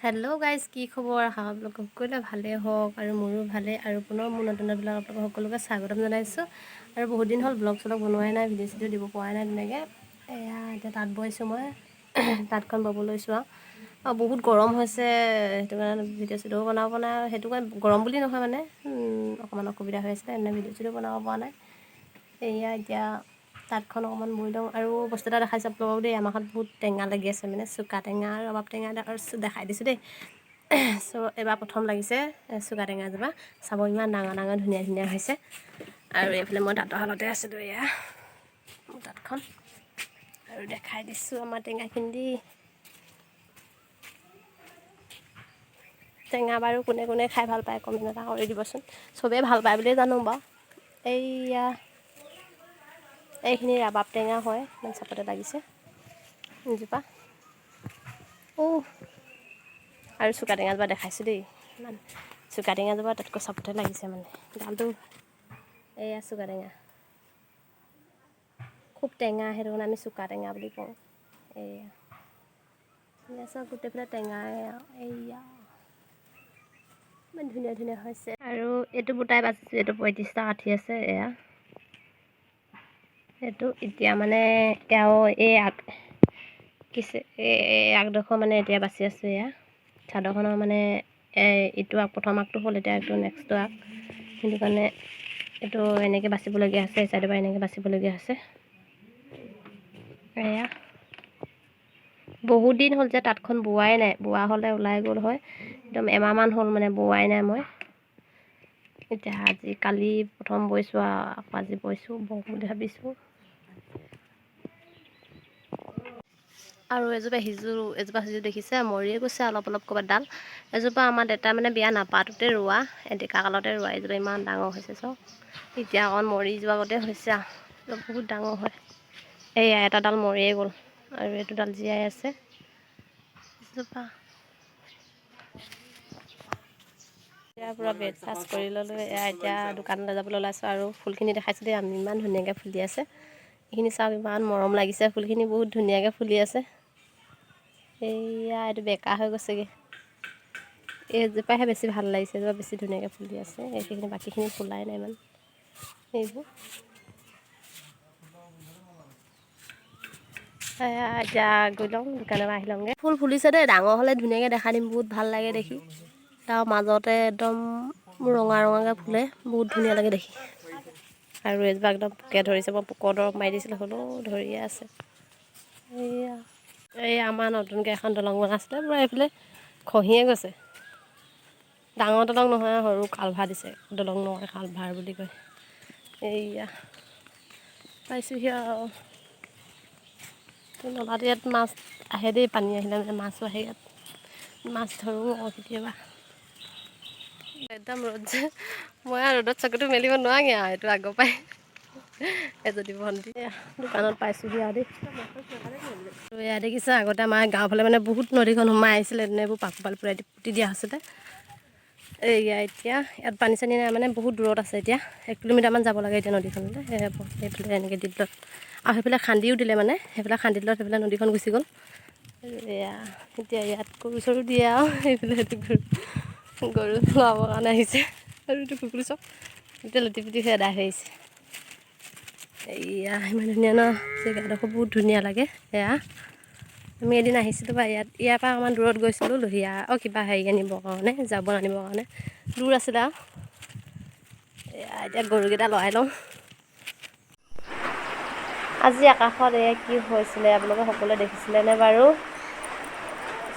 Hello' guys, কি খবৰ? আশা আপোনালোক সকলোৱে ভালেই হওক আৰু মোৰো ভালেই। আৰু পুনৰ মোৰ নতুন ব্লগ আপোনালোকক সকলোকে স্বাগতম জনাইছোঁ। আৰু বহুত দিন হ'ল ব্লগ চলগ বনোৱাই নাই, ভিডিঅ' চিডিঅ' দিব পৰাই নাই তেনেকৈ। এয়া এতিয়া তাঁত বৈছোঁ মই, তাঁতখন ব'ব লৈছোঁ। আৰু বহুত গৰম হৈছে, সেইটো কাৰণে ভিডিঅ' চিডিঅ'ও বনাব পৰা নাই। আৰু সেইটো কাৰণে গৰম বুলি নহয়, মানে অকণমান অসুবিধা হৈ আছিলে, এনে ভিডিঅ' চিডিঅ' বনাব পৰা নাই। এয়া এতিয়া তাঁতখন অকণমান বৈ লওঁ। আৰু বস্তু এটা দেখাইছোঁ আপোনালোকক দেই। আমাৰ ঘৰত বহুত টেঙা লাগি আছে, মানে চুকা টেঙা আৰু ৰবাব টেঙা এটা আৰু দেখাই দিছোঁ দেই। চ' এইবাৰ প্ৰথম লাগিছে চুকা টেঙা এজোপা। চাব, ইমান ডাঙৰ ডাঙৰ ধুনীয়া ধুনীয়া হৈছে। আৰু এইফালে মই তাঁতৰ শালতে আছিলোঁ। এয়া মোৰ তাঁতখন আৰু দেখাই দিছোঁ আমাৰ টেঙাখিনি দি। টেঙা বাৰু কোনে কোনে খাই ভাল পায়, কমেণ্ট এটা কৰি দিবচোন। চবেই ভাল পায় বুলিয়ে জানো বাৰু। এইয়া এইখিনি ৰাবাব টেঙা হয়, ইমান চাপতে লাগিছে এজোপা। অ' আৰু চুকা টেঙাজোপা দেখাইছোঁ দেই। ইমান চুকা টেঙাজোপা তাতকৈ চাপতে লাগিছে, মানে ডালটো। এয়া চুকা টেঙা, খুব টেঙা, সেইটো কাৰণে আমি চুকা টেঙা বুলি কওঁ। এয়া এয়া চব গোটেইফালে টেঙাই আৰু। এইয়া ইমান ধুনীয়া ধুনীয়া হৈছে। আৰু এইটো বুটাই বাচিছোঁ, এইটো 35টা কাঠি আছে। এয়া এইটো এতিয়া মানে এয়াও এই আগ কিছে, এই আগডোখৰ মানে এতিয়া বাচি আছোঁ। এয়া চাদৰখনৰ মানে এইটো আগ, প্ৰথম আগটো হ'ল, এতিয়া এইটো নেক্সটটো আগ। সেইটো কাৰণে এইটো এনেকৈ বাচিবলগীয়া হৈছে, এই চাইডৰ পৰা এনেকৈ বাচিবলগীয়া হৈছে। এয়া বহুত দিন হ'ল যে তাঁতখন বোৱাই নাই, বোৱা হ'লে ওলাই গ'ল হয়। একদম এমাহমান হ'ল মানে বোৱাই নাই মই। এতিয়া আজি কালি প্ৰথম বৈছোঁ আৰু আকৌ আজি বৈছোঁ, বওঁ বুলি ভাবিছোঁ। আৰু এজোপা সিজু, এজোপা সিজু দেখিছে মৰিয়ে গৈছে অলপ অলপ ক'ৰবাত ডাল। এজোপা আমাৰ দেউতা মানে বিয়া নাপাতোঁতে ৰোৱা, ডেকা কালতে ৰোৱা এজোপা ইমান ডাঙৰ হৈছে চাওক। এতিয়া অকণ মৰি যোৱা আগতে হৈছে আৰু বহুত ডাঙৰ হয়। এইয়া এটা ডাল মৰিয়ে গ'ল আৰু এইটো ডাল জীয়াই আছে এজোপা। এতিয়া পূৰা ব্ৰেকফাষ্ট কৰি ল'লোঁ। এয়া এতিয়া দোকানলৈ যাবলৈ ওলাইছোঁ। আৰু ফুলখিনি দেখাইছোঁ দেই আমি, ইমান ধুনীয়াকৈ ফুলি আছে। এইখিনি চাওক, ইমান মৰম লাগিছে, ফুলখিনি বহুত ধুনীয়াকৈ ফুলি আছে। এইয়া এইটো বেকা হৈ গৈছেগৈ। এইজোপাহে বেছি ভাল লাগিছে, এজোপা বেছি ধুনীয়াকৈ ফুলি আছে। এইখিনি বাকীখিনি ফুলাই নাই ইমান এইবোৰ। এতিয়া গৈ লওঁ, দোকানৰ পৰা আহি লওঁগৈ। ফুল ফুলিছে দেই, ডাঙৰ হ'লে ধুনীয়াকৈ দেখাই দিম, বহুত ভাল লাগে দেখি। তাৰ মাজতে একদম ৰঙা ৰঙাকৈ ফুলে, বহুত ধুনীয়া লাগে দেখি। আৰু এজোপা একদম পোকে ধৰিছে, মই পোকৰ দৰৱ মাৰি দিছিলোঁ, হ'লেও ধৰিয়ে আছে। এইয়া এই আমাৰ নতুনকৈ এখন দলং বনাইছিলে, পূৰা এইফালে খহিয়ে গৈছে। ডাঙৰ দলং নহয়, সৰু কালভাৰ দিছে, দলং নহয় কালভাৰ বুলি কয়। এইয়া পাইছোঁহি আৰু নলাত। ইয়াত মাছ আহে দেই, পানী আহিলে মানে মাছো আহে ইয়াত, মাছ ধৰোঁ আকৌ কেতিয়াবা। একদম ৰ'দ যে, মই আৰু ৰ'দত চকুটো মেলিব নোৱাৰোঁ আৰু এইটো আগৰ পৰাই। এজনী ভণ্টি দোকানত পাইছোঁহি আৰু দেই। এয়া দেখিছে, আগতে আমাৰ গাঁৱৰ ফালে মানে বহুত নদীখন সোমাই আহিছিলে, তেনে এইবোৰ পাকোপাল পুৰাই পুতি দিয়া হৈছিলে। এইয়া এতিয়া ইয়াত পানী চানী নাই, মানে বহুত দূৰত আছে, এতিয়া 1 কিলোমিটাৰমান যাব লাগে এতিয়া নদীখনলৈ। সেইফালে এনেকৈ দি দিলত আৰু সেইফালে খান্দিও দিলে, মানে সেইফালে খান্দি দিলত সেইফালে নদীখন গুচি গ'ল। এয়া এতিয়া ইয়াত গৰু চৰু দিয়ে আৰু সেইফালে সেইটো গৰু গৰু লৰাবৰ কাৰণে আহিছে। আৰু এইটো কুকুৰ চব এতিয়া লুটি পুটি হৈ এদাই হৈ আহিছে। এইয়া ইমান ধুনীয়া ন জেগাডোখৰ, বহুত ধুনীয়া লাগে। এয়া আমি এদিন আহিছিলোঁ বা ইয়াত, ইয়াৰ পৰা অকণমান দূৰত গৈছিলোঁ লহিয়া অঁ কিবা হেৰি আনিবৰ কাৰণে, জাবৰ আনিবৰ কাৰণে, দূৰ আছিলে আৰু। এয়া এতিয়া গৰুকেইটা লৰাই লওঁ। আজি আকাশত এয়া কি হৈছিলে আপোনালোকে সকলোৱে দেখিছিলেনে বাৰু?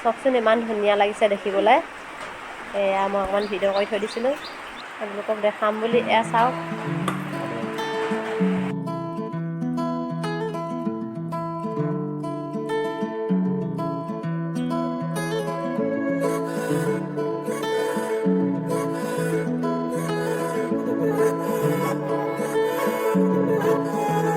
চাওকচোন, ইমান ধুনীয়া লাগিছে দেখিবলৈ। এয়া মই অকণমান ভিডিঅ' কৰি থৈ দিছিলোঁ আপোনালোকক দেখাম বুলি। এয়া চাওক।